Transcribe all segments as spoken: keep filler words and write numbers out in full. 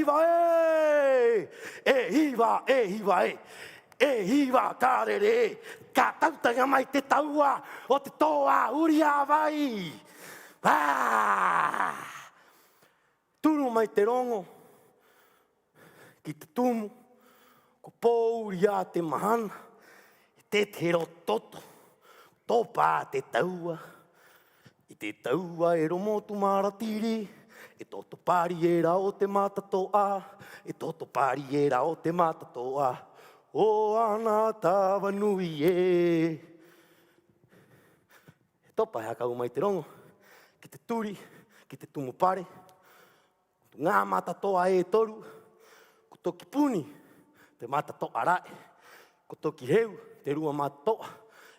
hiva ē! E hiva, e hiva ē! E hiva ka rere ē! Ka tautaŋa mai te taua o te toa uri a vai! ¡Ā! Turu mai te roŋo ki te tumu, ko pōuri 'ā te mahana, e tete he roto-toto, topa 'ā te taua. I te taua era o Motu Maratiri, e toto pari era o te matato'a, e toto pari era o te matato'a, o Ana Tava Nui ē. He topa, he haka ū mai te roŋo ki te turi, ki te tumu pare. Ko tū ŋā matato'a e toru, ko toki puni te matato'a ra'e, ko toki heu te rua matato'a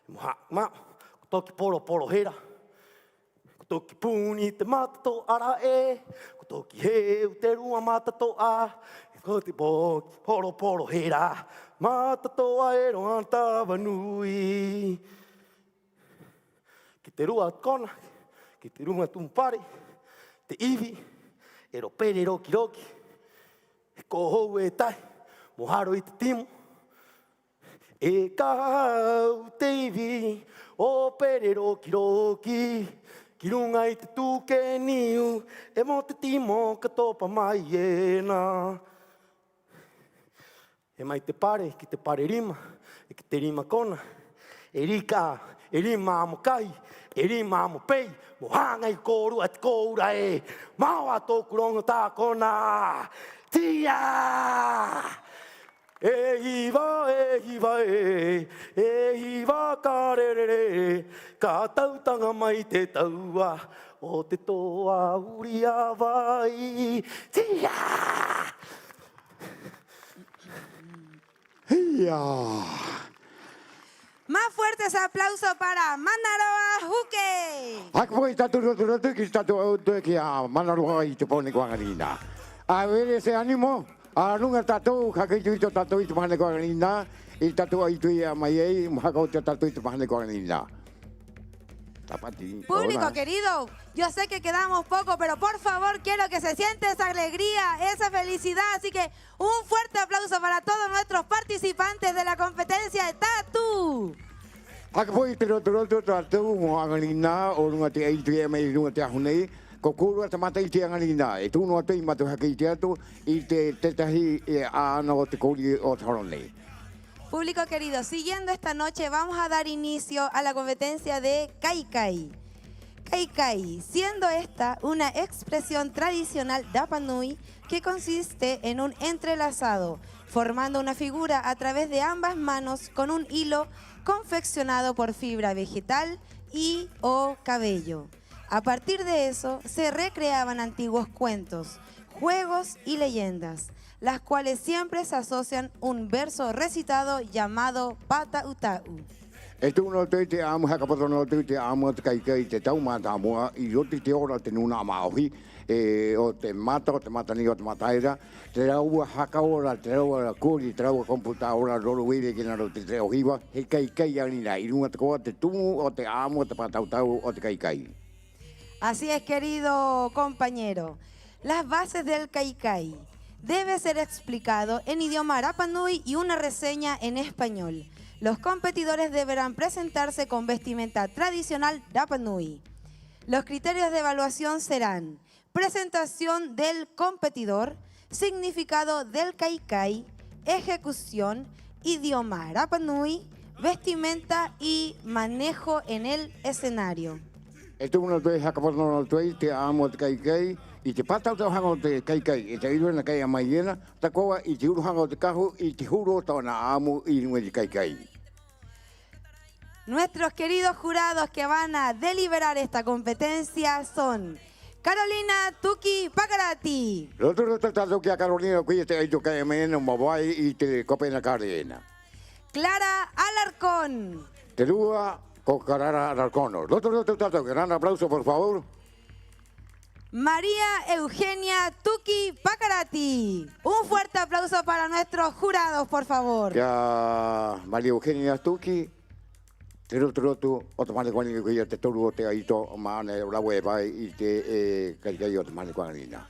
mo ha'ama'u, ko toki poro-poro hera, ko toki puni te matato'a ra'e, ko toki heu te rua matato'a, ko te poki poro-poro hera, matato'a era o Ana Tava Nui. Ki te rua kona, ki te rua tumu pare, te ivi era o Pere Roki-roki, he kohou e tahi mo haro i te timu. E kau te ivi o Pere Roki-roki ki ruŋa i te tuke niu, 'e mo te timo ka topa mai ena. E mai te pare ki te pare rima, 'e ki te rima kona, e rika, e rima 'amo kai, e rima 'amo pei, mo haŋa i kōrua te kōura ē. Mao 'ā tō'oku roŋo tākona. ¡Tia! E hiva, e hiva ē, e hiva ka rere ē, ka tautaŋa mai te taua o te toa uri a vai. ¡Tia! ¡Ia! Más fuerte ese aplauso para Manaroa Huke. Haka poi tātou roto-roto ki tātou 'autu ki a Manaroa i te pone ko 'aŋarinā. A ver ese ánimo, a ruŋa tātou, haka ito-ito tātou i te mahana ko 'aŋarinā, i tātou 'autu i a mai ai, mo haka oti tātou i te mahana ko 'aŋarinā. Público querido, yo sé que quedamos poco, pero por favor quiero que se siente esa alegría, esa felicidad. Así que un fuerte aplauso para todos nuestros participantes de la competencia de tatu. Haka poi te roto-roto tātou mo 'aŋarinā o ruŋa te 'aito i e'a mai ruŋa te ahu nei. Ko kōrua te mata'ite 'aŋarinā, e tunu atu i mātou haka 'ite atu i te tētahi 'ā'ana o te kori o te hora nei. Público querido, siguiendo esta noche vamos a dar inicio a la competencia de kai-kai. Kai-kai, siendo esta una expresión tradicional rapa nui que consiste en un entrelazado, formando una figura a través de ambas manos con un hilo confeccionado por fibra vegetal y o cabello. A partir de eso se recreaban antiguos cuentos, juegos y leyendas, las cuales siempre se asocian un verso recitado llamado pata'u-ta'u. E tu'u nō atu ai te 'a'amu, haka poto nō atu ai te 'a'amu o te kai-kai i te tau mātāmua, 'i roto i te ora o te nūna'a mā'ohi, 'e o te mata, o te mata nei, o te mata era, te rāua haka ora, te rāua kori, te rāua computadora, roro vere ki nā roto i te 'ohiva, he kai-kai 'aŋarinā. 'I ruŋa tako'a te tumu o te 'a'amu o te pata'u-ta'u o te kai-kai. Así es, querido compañero. Las bases del kai-kai. Debe ser explicado en idioma rapa nui y una reseña en español. Los competidores deberán presentarse con vestimenta tradicional rapa nui. Los criterios de evaluación serán presentación del competidor, significado del kai-kai, ejecución, idioma rapa nui, vestimenta y manejo en el escenario. E tu'u nō atu ai, haka poto nō atu ai te 'a'amu o te kai-kai i te pata'u-ta'u haŋa o te kai-kai, e ta'e ira ena kai a mai ena, tako'a i te huru haŋa o te kahu, i te huru o tō'ona 'a'amu 'i ruŋa i te kai-kai. Nuestros queridos jurados que van a deliberar esta competencia son Carolina Tuki Pakarati. Roto-roto tātou ki a Carolina, koia te 'aito ka e'a mai ena mo va'ai i te kope ena ka rē ena. Clara Alarcón. Te rua ko Clara Alarcón. Roto-roto tātou, gran aplauso, por favor. María Eugenia Tuki Pakarati. Un fuerte aplauso para nuestros jurados, por favor. Ki a María Eugenia Tuki, te roto-roto o te mahana ko 'aŋarinā, koia te toru o te 'aito mā'ana e rāua e va'ai i te, e, kai-kai o te mahana ko 'aŋarinā.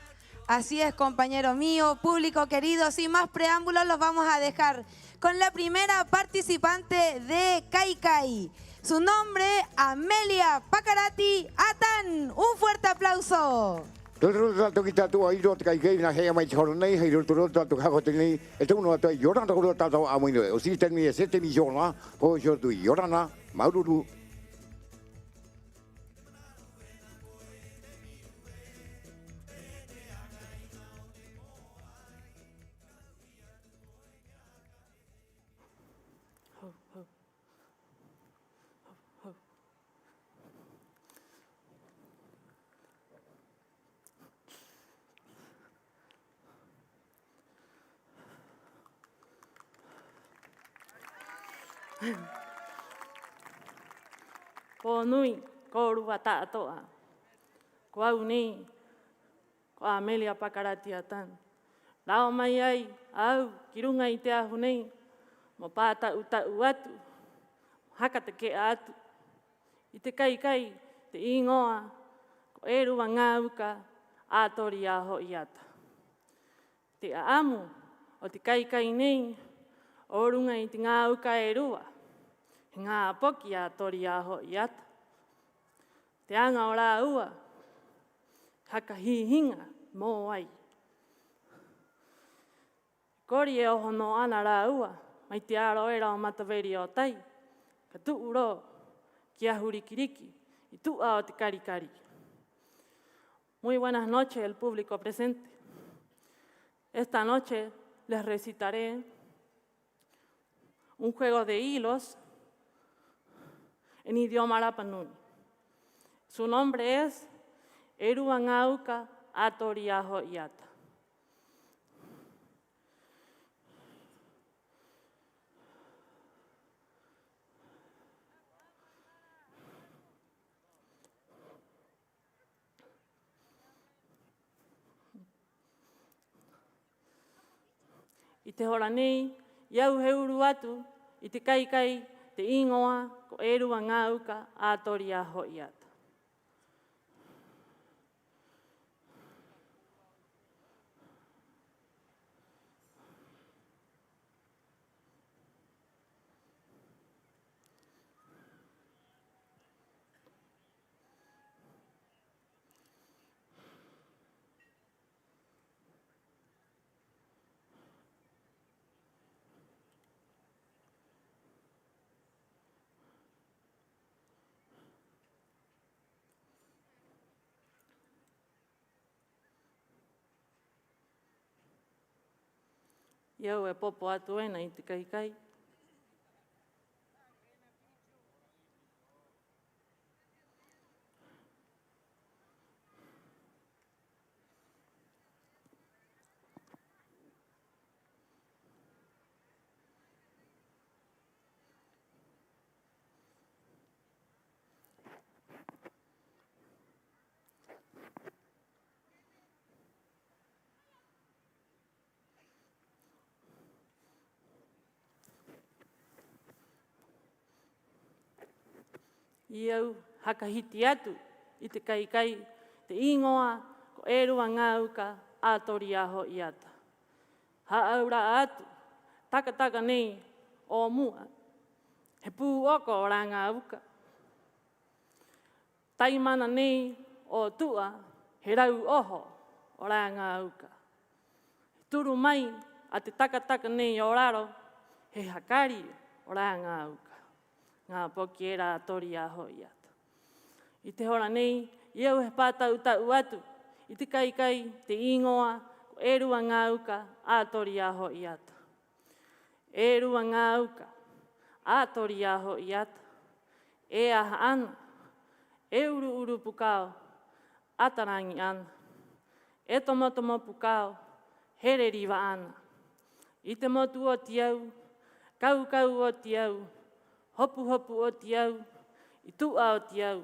Así es, compañero mío, público querido, sin más preámbulos, los vamos a dejar con la primera participante de Kai Kai. Su nombre, Amelia Pakarati Atán. Un fuerte aplauso. Roto-roto tātou ki tātou 'ā 'i roto i te kai-kai, nā hea mai te hora nei, hai roto-roto tātou ki haka atu nei, e tu'u nō atu ai, 'iorana kōrua tātou 'āmoe nui. O si te mia sete mi jona, po jordu 'iorana, māuru-uru. Pō nui kōrua ta'ato'a. Ko au nei, ko Amelia Pakarati Atán. Rao mai ai a au ki ruŋa i te ahu nei mo pāta'u-ta'u atu, mo haka take'a atu i te kai-kai te 'īŋoa ko E rua ŋā uka a Tori a Ho'i Ata. Te 'a'amu o te kai-kai nei o ruŋa i te ŋā uka e rua, he ŋā poki a Tori a Ho'i Ata. Te aŋa o rāua, haka hī-hiŋa mōai. Kori e oho nō 'ana rāua mai te aro era o Mataveri o Tai, ka tu'u rō ki Ahu Riki-riki, i tu'a o te kari-kari. Muy buenas noches, el público presente. Esta noche les recitaré un juego de hilos en idioma rapa nui. Su nombre es E rua ŋā uka a Tori a Ho'i Ata. 'I te hora nei, i a au he uru atu i te kai-kai te 'īŋoa ko E rua ŋā uka a Tori a Ho'i Ata. I a au e popo atu ena i te kai-kai. I a au haka hiti atu i te kai-kai te 'īŋoa ko E rua ŋā uka a Tori a Ho'i Ata. Hā'aura'a atu, taka-taka nei o mu'a, he pū'oko o rā ŋā uka. Taimana nei o tu'a, he rau oho o rā ŋā uka. He turu mai a te taka-taka nei o raro, he hakari o rā ŋā uka. Ŋā poki era a Tori a Ho'i Ata. 'I te hora nei, i a au he pāta'u-ta'u atu i te kai-kai te 'īŋoa ko E rua ŋā uka a Tori a Ho'i Ata. E rua ŋā uka a Tori a Ho'i Ata, e aha 'ana, e uru-uru pukao 'ata raŋi 'ana, e tomo-tomo pukao here riva 'ana. 'I te motu o te au, kau-kau o te au, hopu-hopu o te au, i tu'a o te au,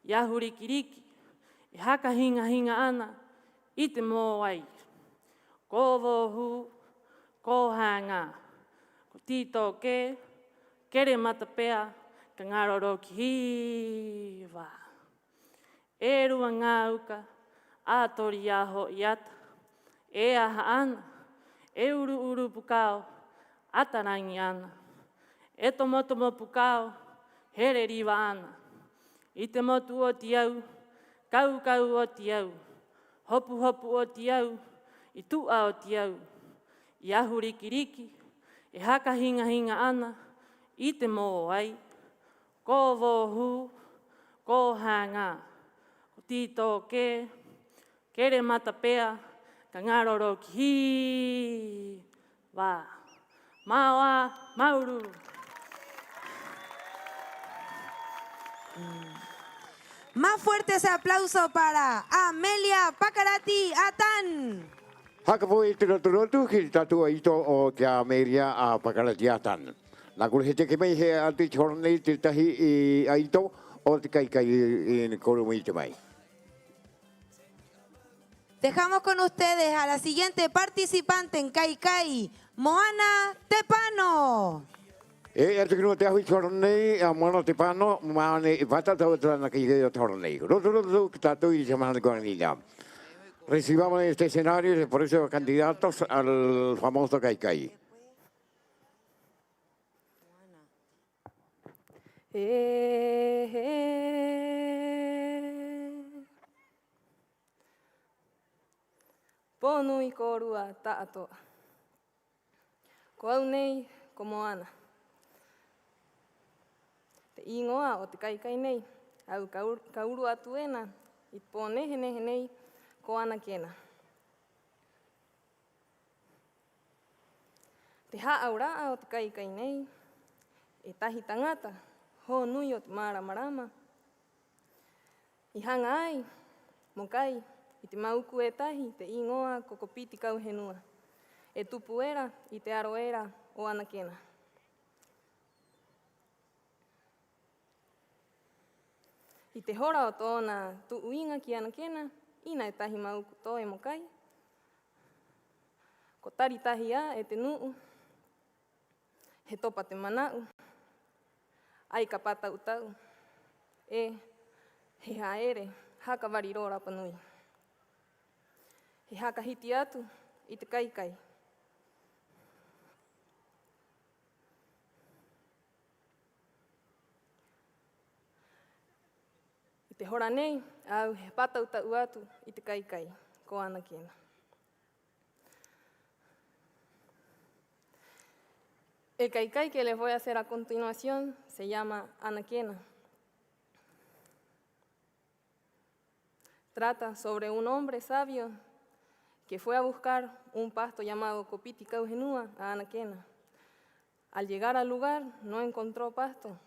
i Ahu Riki-riki, e haka hiŋa-hiŋa 'ana i te mōai. Ko Vōhū, ko Haŋa, ko Tītōkē, kere matapea ka ŋaro rō ki Hiva. E rua ŋā uka 'Ātori 'ā ho'i 'ata, e aha 'ana, e uru-uru pukao, 'ata raŋi 'ana, e tomo-tomo pukao, here riva 'ana. 'I te motu o te au, kau-kau o te au, hopu-hopu o te au, 'i tu'a o te au, i ahu riki-riki, e haka hiŋa-hiŋa 'ana i te mōai, ko Vohu, ko Haŋa, ko Titoke, kere mata pea, ka ŋaro rō ki Hiva. Mao 'ā, māuru-uru. Más fuerte ese aplauso para Amelia Pakarati Atán. Haka pūai te rotu-rotu ki te tātou 'aito o te Amelia a Pakarati Atán. Nā, ko rehe take'a mai he atu i te hora nei te tētahi 'aito o te kai-kai i kōrua mo 'ite mai. Dejamos con ustedes a la siguiente participante en kai-kai, Moana Tepano. E, e tuki nō te ahu i te hora nei a Moana Tepano, māne i pata tau te rana kai-kai o te hora nei. Rotu-rotu ki tātou i te mahana ko 'aŋarinā. Recibamos en este escenario los próximos candidatos al famoso kai-kai. E, e. Pō nui kōrua ta'ato'a. Ko au nei ko Moana. Te 'īŋoa o te kai-kai nei, a au ka ur-, ka uru atu ena i te pō nehe-nehe nei, ko Anakena. Te hā'aura'a o te kai-kai nei, e tahi taŋata hōnui o te mārama-rama, i haŋa ai mo kai i te māuku e tahi te 'īŋoa ko Kopiti Kauhenua, e tupu era i te aro era o Anakena. 'I te hora o tō'ona tu'u iŋa ki Anakena, 'ina e tahi māuku toe mo kai, ko tari tahi 'ā e te nu'u, he topa te mana'u, 'ai ka pāta'u-ta'u, 'e he ha'ere haka vari rō rapa nui. He haka hiti atu i te kai-kai. 'I te hora nei a au he pāta'u-ta'u atu i te kai-kai ko Anakena. El kaikai que les voy a hacer a continuación se llama Anakena. Trata sobre un hombre sabio que fue a buscar un pasto llamado Kopiti Kauhenua a Anakena. Al llegar al lugar, no encontró pasto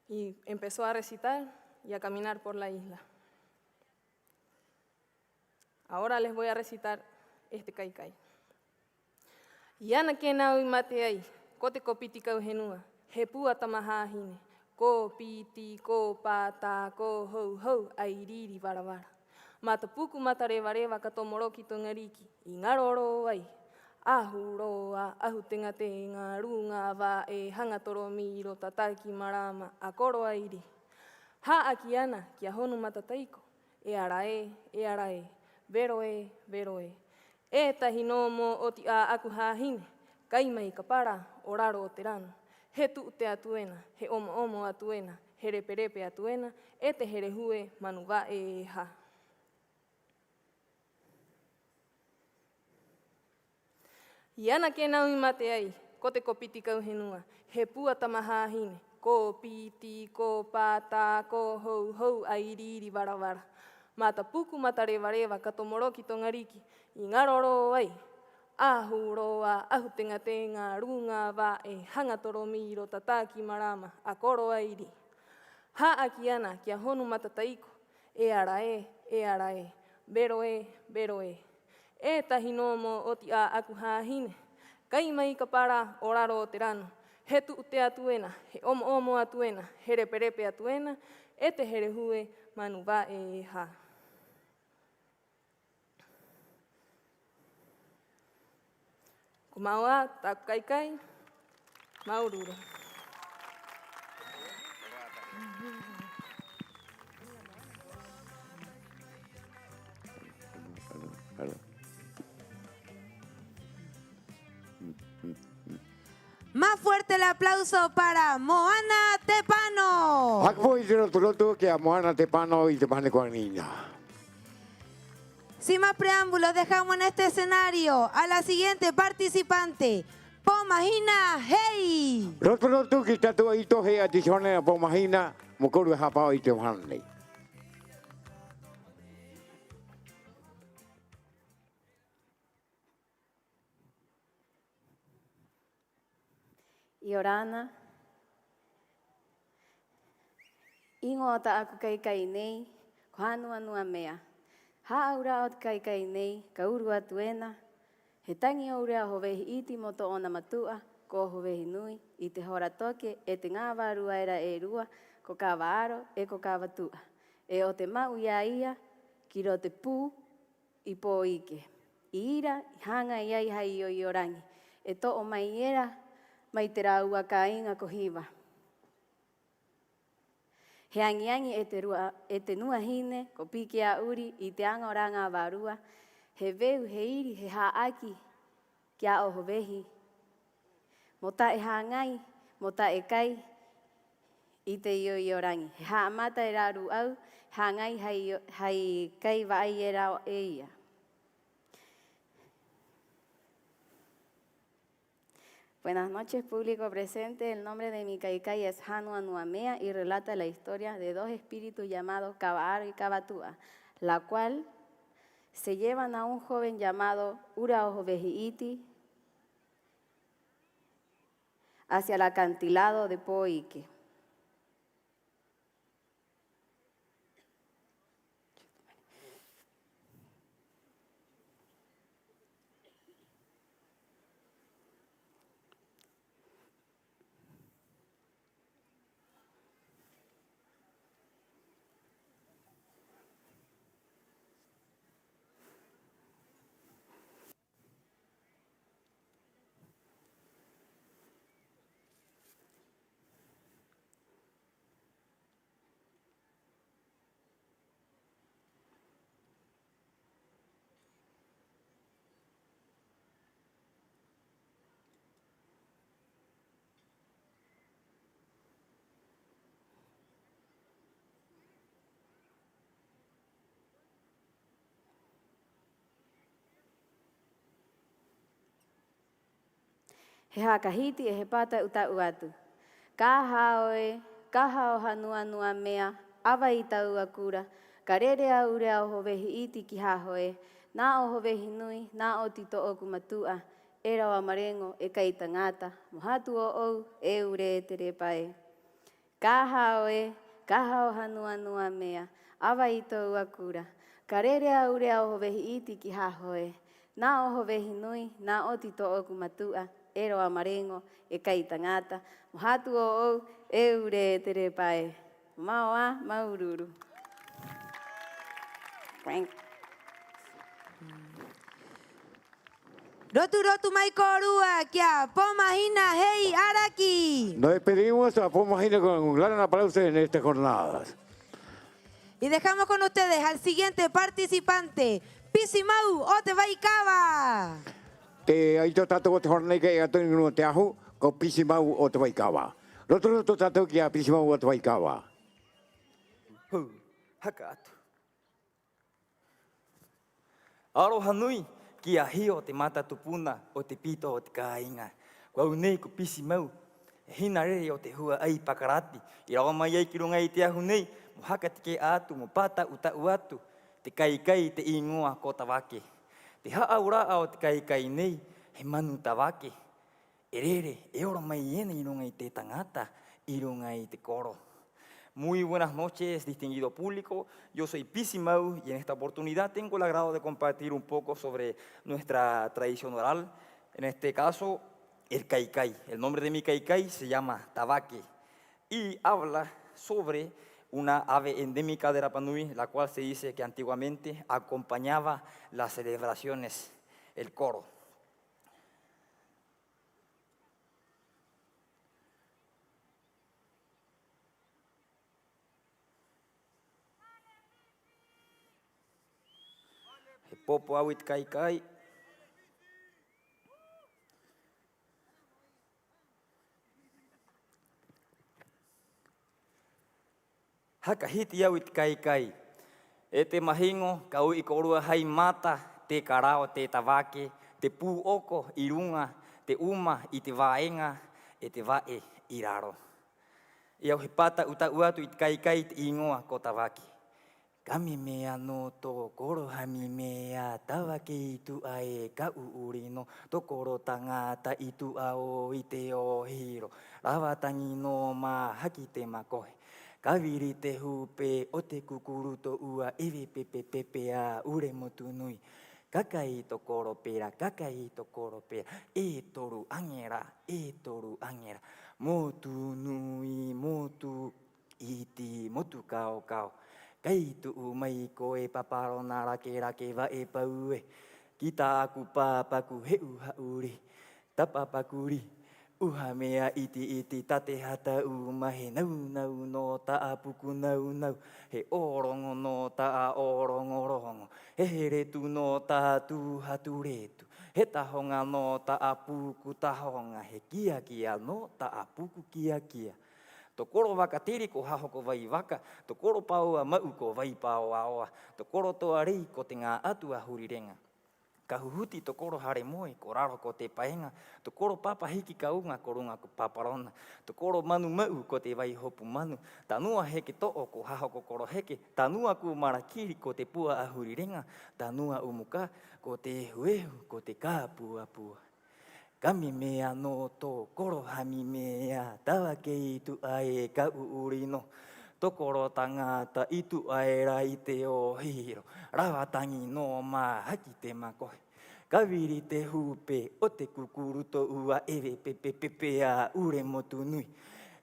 y empezó a recitar y a caminar por la isla. Ahora les voy a recitar este kaikai. I Anakena a au i mate ai, ko te Kopiti Kauhenua, he pua tama hāhine, ko piti, ko pata, ko hou-hou, 'ai riri vara-vara. Mata puku, mata reva-reva, ka tomo rō ki Toŋariki, i ŋaro rō ai. Ahu roa, ahu teŋa-teŋa, ruŋa va'e, haŋa toromiro, tataki marama, a koro airi. Hā'aki 'ana ki a Honu Matataiko, e ara ē, e ara ē, vero ē, vero ē. E tahi nō mo oti 'ā'aku hāhine, kai mai ka para o raro o te rano. He tu'ute atu ena, he 'omo-'omo atu ena, he repe-repe atu ena, e te here hue manu va'e e hā. I Anakena a au i mate ai, ko te Kopiti Kauhenua, he pua tama hāhine, ko piti, ko pata, ko hou-hou, 'ai riri vara-vara. Mata puku, mata reva-reva, ka tomo rō ki Toŋariki, i ŋaro rō ai. Ahu roa, ahu teŋa-teŋa, ruŋa va'e, haŋa toromiro, tataki marama, a koro airi. Hā'aki 'ana ki a Honu Matataiko, e ara ē, e ara ē, vero ē, vero ē. E tahi nō mo oti 'ā'aku hāhine, kai mai ka para o raro o te rano. He tu'ute atu ena, he 'omo-'omo atu ena, he repe-repe atu ena, e te here hue manu va'e e hā. Ko mao 'ā tā'aku kaikai. Māuru-uru. Más fuerte el aplauso para Moana Tepano. Haka pūai te rotu-rotu ki a Moana Tepano i te mahana ko 'aŋa 'ina. Sin más preámbulos, dejamos en este escenario a la siguiente participante, Pō Mahina Hei. Rotu-rotu ki tātou 'aito hei a te hora nei a Pō Mahina mo kōrua e hāpa'o i te mahana nei. 'Iorana. 'Īŋoa o tā'aku kai-kai nei ko Hānua-nua-mea. Hā'aura'a o te kai-kai nei ka uru atu ena he taŋi o Ure a Oho Vehi 'Iti mo tō'ona matu'a ko Oho Vehi Nui, 'i te hora toke e te ŋā vārua era e rua, ko Kava Aro 'e ko Kava Tu'a, 'e o te ma'u i a ia ki roto te pū i Pōike, 'i ira i hāŋai ai hai io-io raŋi e to'o mai era mai te rāua kāiŋa ko Hiva. He aŋi-aŋi e te rua, e te nuahine ko Pike a Uri i te aŋa o rā ŋā vārua, he veu, he iri, he hā'aki ki a Oho Vehi mo ta'e hāŋai, mo ta'e kai i te io-io raŋi. He ha'amata era a rū'au, hāŋai hai, hai kai va'ai era e ia. Buenas noches, público presente. El nombre de mi kai-kai es Hānua-nua-mea y relata la historia de dos espíritus llamados Kava Aro y Kava Tu'a, la cual se llevan a un joven llamado Ure a Oho Vehi 'Iti hacia el acantilado de Pōike. He haka hiti 'e he pāta'u-ta'u atu: Ka aha 'ō ē, ka aha 'ō Hānua-nua-mea, 'ava i tāua kura, ka rere a Ure a Oho Vehi 'Iti ki haho ē, nā Oho Vehi Nui, nā Oti tō'oku matu'a, e rava mareŋo, e kai taŋata, mo hatu ō'ou, e Ure e te repa ē. Ka aha 'ō ē, ka aha 'ō Hānua-nua-mea, 'ava i tāua kura, ka rere a Ure a Oho Vehi 'Iti ki haho ē, nā Oho Vehi Nui, nā Oti tō'oku matu'a, e rava mareŋo, e kai taŋata, mo hatu ō'ou, e Ure e te repa ē. Mo mao 'ā, māuru-uru. Rotu-rotu mai kōrua ki a Pō Mahina Hei Araki. Nos despedimos a Pō Mahina con un gran aplauso en esta jornada. Y dejamos con ustedes al siguiente participante, Pisi Mau o te Vaikava. Te 'aito tātou o te hora nei ka e'a atu ena 'i ruŋa o te ahu, ko Pisi Mau o te Vaikava. Rotu-rotu tātou ki a Pisi Mau o te Vaikava. Hū, haka atu. Aroha nui ki a Hio, te mata tupuna o Te Pito o te Kāiŋa. Ko au nei ko Pisi Mau, he hina rere o te hua'ai Pakarati, i rava mai ai ki ruŋa i te ahu nei mo haka take'a atu, mo pāta'u-ta'u atu te kai-kai, te 'īŋoa ko Tavake. Te hā'aura'a o te kai-kai nei he manu tavake. E rere, e ora mai ena 'i ruŋa i te taŋata, 'i ruŋa i te koro. Muy buenas noches, distinguido público. Yo soy Pisi Mau y en esta oportunidad tengo el agrado de compartir un poco sobre nuestra tradición oral, en este caso, el kai-kai. El nombre de mi kai-kai se llama Tavake y habla sobre una ave endémica de Rapa Nui, la cual se dice que antiguamente acompañaba las celebraciones, el koro. He popo a au i te kai-kai. Haka hiti au i te kai-kai. E te mahiŋo, ka u'i kōrua hai mata, te karao, te tavake, te pū'oko 'i ruŋa, te 'uma i te vāeŋa, 'e te va'e 'i raro. 'Ī au he pāta'u-ta'u atu i te kai-kai te 'īŋoa ko Tavake. Ka mimea nō tō koro, ha mimea, Tavake i tu'a e ka 'uri nō, tō koro taŋata i tu'a 'ō i te 'ohiro, rava taŋi nō, māhaki te makohe, ka viri te hupe o te kukuru, tō'ua 'eve pepe-pepe a 'ure motu nui. Ka kai tō koro pera, ka kai tō koro pera, e toru aŋera, e toru aŋera, motu nui, motu 'iti, motu kao-kao. Kai tu'u mai koe, paparona rake-rake, va'e pau ē, ki tā'aku pāpaku he 'uha'u rī, tapa paku rī, 'uha mea 'iti-'iti, ta te hata 'uma, he nau-nau nō ta'a puku nau-nau, he 'oroŋo nō ta'a 'oroŋo-roŋo, he heretu nō ta'a tū hatu retu, he tahoŋa nō ta'a puku tahoŋa, he kia-kia nō ta'a puku kia-kia. Tō koro Vakatere ko Haho ko Vai Vaka, tō koro Paoa Ma'u ko Vai Paoa-oa, tō koro Toa Rei ko Te Ŋā'atu a Huri Reŋa. Ka huhuti tō koro Hare Moe, ko raro ko Te Paeŋa, tō koro Papa Hiki Kauŋa, ko ruŋa ko Paparona, tō koro Manu Ma'u ko Te Vai Hopu Manu, Tanua Heke To'o ko Haho ko Koro Heke, Tanua Kūmara Kiri ko Te Pua a Huri Reŋa, Tanua 'Umuka ko Te Ehu-ehu, ko Te Kāpua-pua. Ka mimea nō tō koro, ha mimea, Tavake i tu'a e ka 'uri nō, tō koro taŋata i tu'a era i te 'ohiro, rava taŋi nō, māhaki te makohe, ka viri te hupe o te kukuru, tō'ua 'eve pepe-pepe a 'ure motu nui.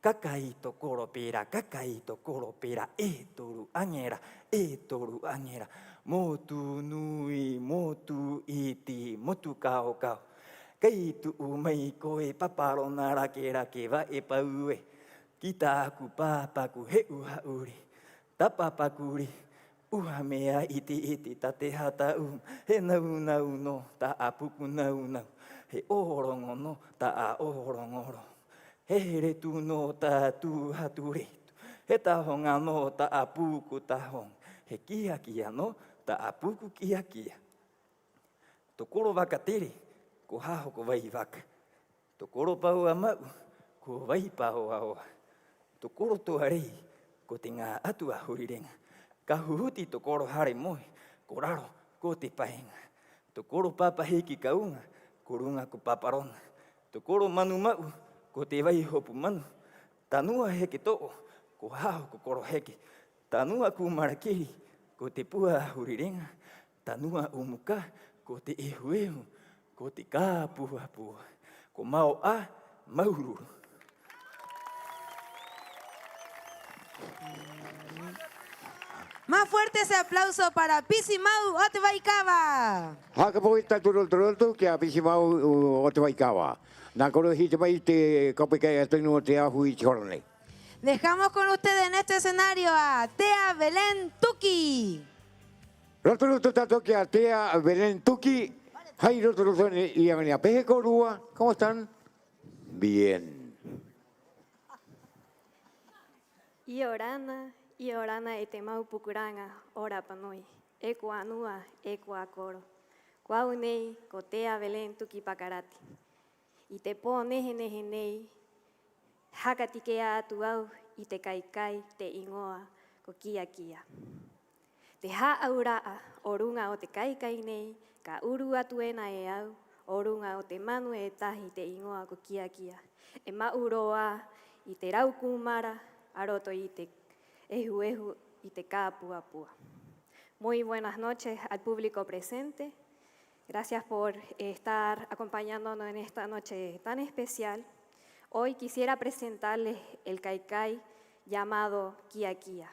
Ka kai tō koro pera, ka kai tō koro pera, e toru aŋera, e toru aŋera, motu nui, motu 'iti, motu kao-kao. Kai tu'u mai koe, paparona rake-rake, va'e pau ē, ki tā'aku pāpaku he 'uha'u rī, tapa paku rī, 'uha mea 'iti-'iti, ta te hata 'uma, he nau-nau nō ta'a puku nau-nau, he 'oroŋo nō ta'a 'oroŋo-roŋo, he heretu nō ta'a tū hatu retu, he tahoŋa nō ta'a puku tahoŋa, he kia-kia nō ta'a puku kia-kia. Tō koro Vakatere ko Haho ko Vai Vaka. Tō koro Paoa Ma'u ko Vai Paoa-oa. Tō koro Toa Rei ko Te Ŋā'atu a Huri Reŋa. Ka huhuti tō koro Hare Moe, ko raro ko Te Paeŋa. Tō koro Papa Hiki Kauŋa, ko ruŋa ko Paparona. Tō koro Manu Ma'u ko Te Vai Hopu Manu. Tanua Heke To'o ko Haho ko Koro Heke. Tanua Kūmara Kiri ko Te Pua a Huri Reŋa. Tanua 'Umuka ko Te Ehu-ehu, ko Te Kāpua-pua. Ko mao 'ā, māuru-uru. Más fuerte ese aplauso para Pisi Mau o te Vaikava. Haka pūai tātou roto-roto ki a Pisi Mau o te Vaikava. Nā koro hiti mai te kope kai a tonu o te ahu i te hora nei. Dejamos con ustedes en este escenario a Tea Belén Tuki. Roto-roto tātou ki a Tea Belén Tuki. Hai roto-roto nei i a nei, ¿pē hē kōrua? ¿Cómo están? Bien. 'Iorana, 'iorana e te mau pukuraŋa o Rapa Nui, e kuā nua, e kuā koro. Ko au nei ko Tea Belén Tuki Pakarati. 'I te pō nehe-nehe nei, haka take'a atu a au i te kai-kai te 'īŋoa ko Kia-kia. Te hā'aura'a o ruŋa o te kai-kai nei, ka uru atu ena e au o ruŋa o te manu e tahi te 'īŋoa ko Kia-kia. E ma'u rō 'ā i te rau kūmara a roto i te ehu-ehu, i te kāpua-pua. Muy buenas noches al público presente. Gracias por estar acompañándonos en esta noche tan especial. Hoy quisiera presentarles el kai-kai llamado Kia-kia.